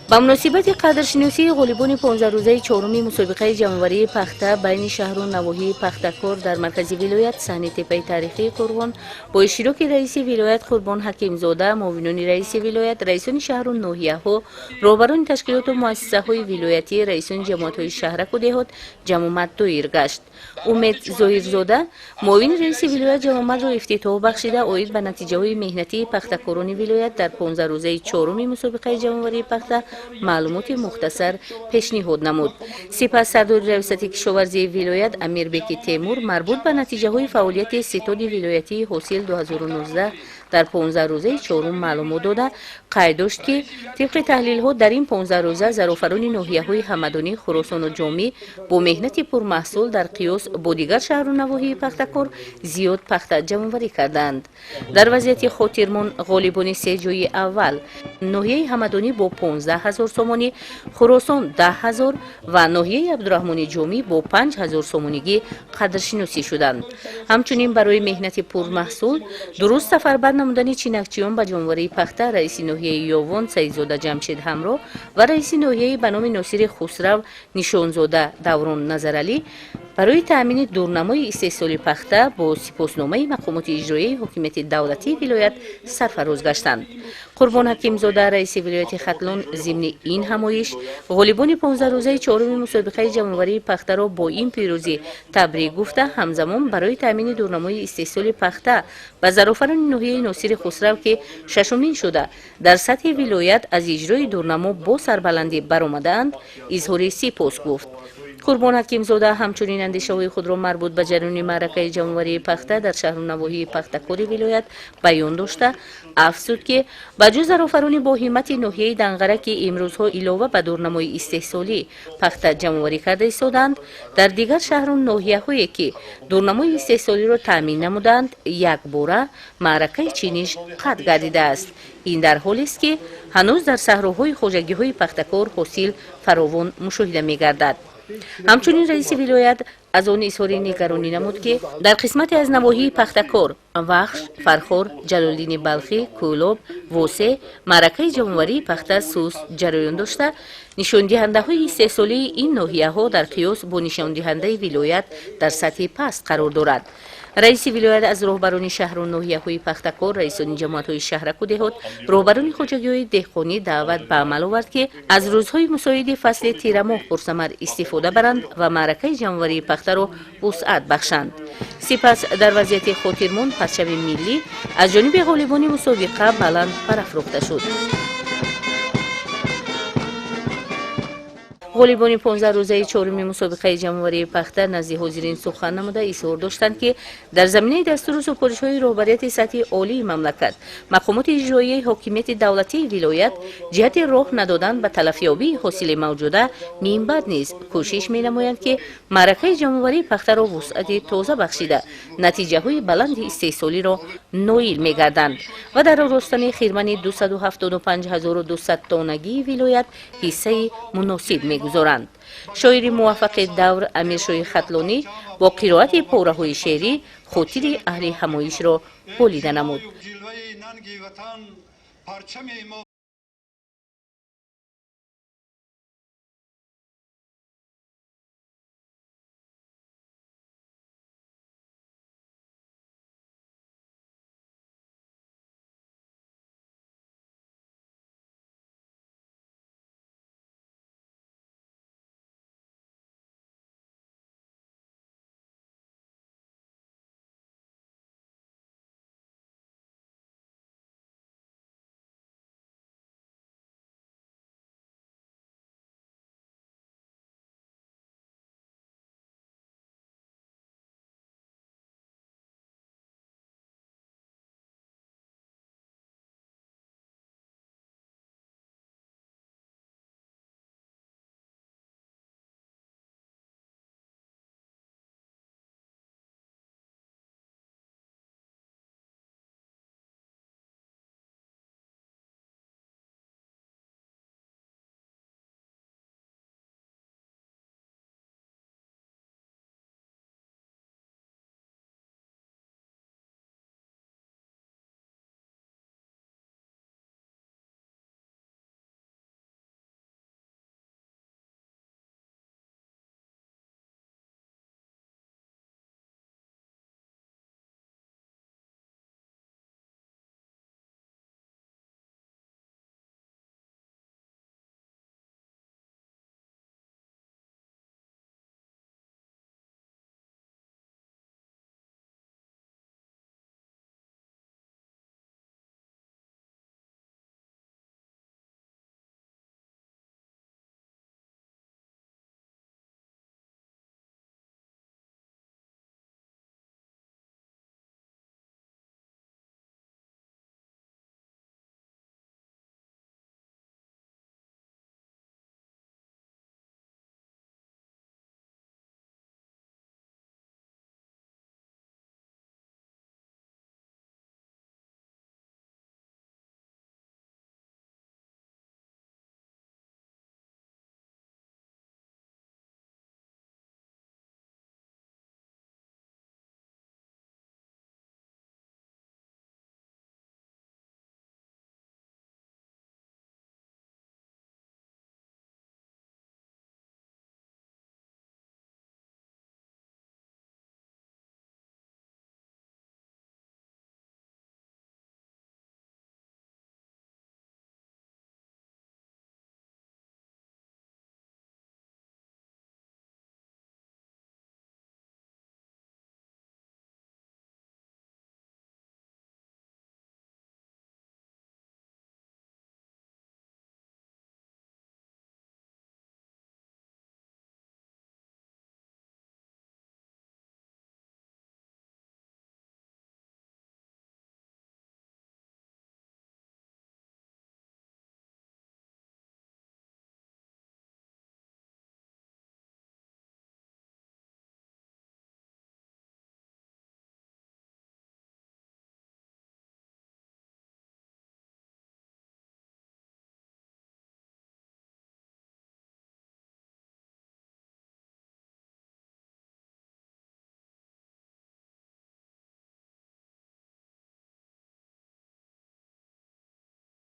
Ба муносибати қадршиносии ғолибони 15-рӯзаи чоруми мусобиқаи ҷамъоварии пахта байни шаҳру навоҳии Пахтакор дар маркази вилоят, саҳни теппаи таърихии Қурғон, бо иштироки раиси вилоят Қурбон Ҳакимзода, муовинони раиси вилоят, раисони шаҳру ноҳияҳо, роҳбарони ташкилоту муассисаҳои вилоятӣ, раисони ҷамоатҳои шаҳраку деҳот ҷамъомад доир гашт. Умед Зоҳирзода, муовини раиси вилоят, ҷамъомадро ифтитоҳ бахшида, оид ба натиҷаҳои меҳнатии пахтакорони вилоят дар 15-рӯзаи чоруми мусобиқаи ҷамъоварии пахта маълумоти мухтасар пешниҳод намуд. Сипас сардори Раёсати кишоварзии вилоят Амирбеки Темур марбут ба натиҷаҳои фаъолияти ситоди вилоятии ҳосил 2019 дар 15 рӯзаи чорум маълумот дода, қайд дошт, ки тибқи таҳлилҳо дар ин 15 рӯза заррофарони ноҳияҳои Ҳамадонӣ, Хуросону Ҷомӣ бо меҳнати пурмаҳсул дар қиёс бо дигар шаҳру навоҳии Пахтакор зиёд пахта ҷамъоварӣ кардаанд. Дар вазъияти хотирмон ғолибони се ҷои аввал: ноҳияи Ҳамадонӣ бо 15 ҳазор сомонӣ, Хуросон 10 ҳазор ва ноҳияи Абдураҳмони Ҷомӣ бо 5 ҳазор сомонигӣ қадршиносӣ шуданд. Ҳамчунин барои меҳнати пурмаҳсул, дуруст сафарбар намудани чинакчиён ба ҷамъоварии пахта, раиси ноҳияи Ёвон Саидзода Ҷамшед Ҳамроҳ ва раиси ноҳияи ба номи Носири Хусрав Нишонзода Даврон Назаралӣ барои таъмини дурнамои истеҳсоли пахта бо сипосномаи мақомоти иҷроияи ҳокимияти давлатии вилоят сарфароз гаштанд. Қурбон Ҳакимзода, раиси вилояти Хатлон, зимни ин ҳамоиш ғолибони 15-рӯзаи чоруми мусобиқаи ҷамъоварии пахтаро бо ин пирӯзӣ табрик гуфта, ҳамзамон барои таъмини дурнамои истеҳсоли пахта ба заррофарони ноҳияи Носири Хусрав, ки шашумин шуда дар сатҳи вилоят аз иҷрои дурнамо бо сарбаландӣ баромадаанд, изҳори сипос гуфт. Қурбон Ҳакимзода ҳамчунин андешаҳои худро марбут ба ҷараёни маъракаи ҷамъоварии пахта дар шаҳру навоҳии Пахтакори вилоят баён дошта, афзуд, ки ба ҷуз заррофарони боҳиммати ноҳияи Данғара, ки имрӯзҳо илова ба дурнамои истеҳсолӣ пахта ҷамъоварӣ карда истодаанд, дар дигар шаҳру ноҳияҳое, ки дурнамои истеҳсолиро таъмин намудаанд, якбора маъракаи чиниш қатъ гардидааст. Ин дар ҳолест, ки ҳанӯз дар саҳроҳои хоҷагиҳои пахтакор ҳосил фаровон мушоҳида мегардад. Ҳамчунин раиси вилоят аз он изҳори нигаронӣ намуд, ки дар қисмате аз навоҳии Пахтакор: Вахш, Фархор, Ҷалолиддини Балхӣ, Кӯлоб, Восе маъракаи ҷамъоварии пахта суст ҷараён дошта, нишондиҳандаҳои истеҳсолии ин ноҳияҳо дар қиёс бо нишондиҳандаи вилоят дар сатҳи паст қарор дорад. Раиси вилоят аз роҳбарони шаҳру ноҳияҳои Пахтакор, раисони ҷамоатҳои шаҳраку деҳот, роҳбарони хоҷагиҳои деҳқонӣ даъват ба амал овард, ки аз рӯзҳои мусоиди фасли тирамоҳ пурсамар истифода баранд ва маъракаи ҷамъоварии пахтаро вусъат бахшанд. Сипас дар вазъияти хотирмон парчами миллӣ аз ҷониби ғолибони мусобиқа баланд барафрохта шуд. Ғолибони 15-рӯзаи чоруми мусобиқаи ҷамъоварии пахта назди ҳозирин сухан намуда, изҳор доштанд, ки дар заминаи дастуру супоришҳои роҳбарияти сатҳи олии мамлакат, мақомоти иҷроияи ҳокимияти давлатии вилоят ҷиҳати роҳ надодан ба талафёбии ҳосили мавҷуда минбаъд низ кӯшиш менамоянд, ки маъракаи ҷамъоварии пахтаро вусъати тоза бахшида, натиҷаҳои баланди истеҳсолиро ноил мегарданд ва дар оростани хирмани 275 200 тоннагии вилоят ҳиссаи муносиб мегузоранд. Шоири муваффақи давр Амиршоҳи Хатлонӣ бо қироати пораҳои шеърӣ хотири аҳли ҳамоишро болида намуд.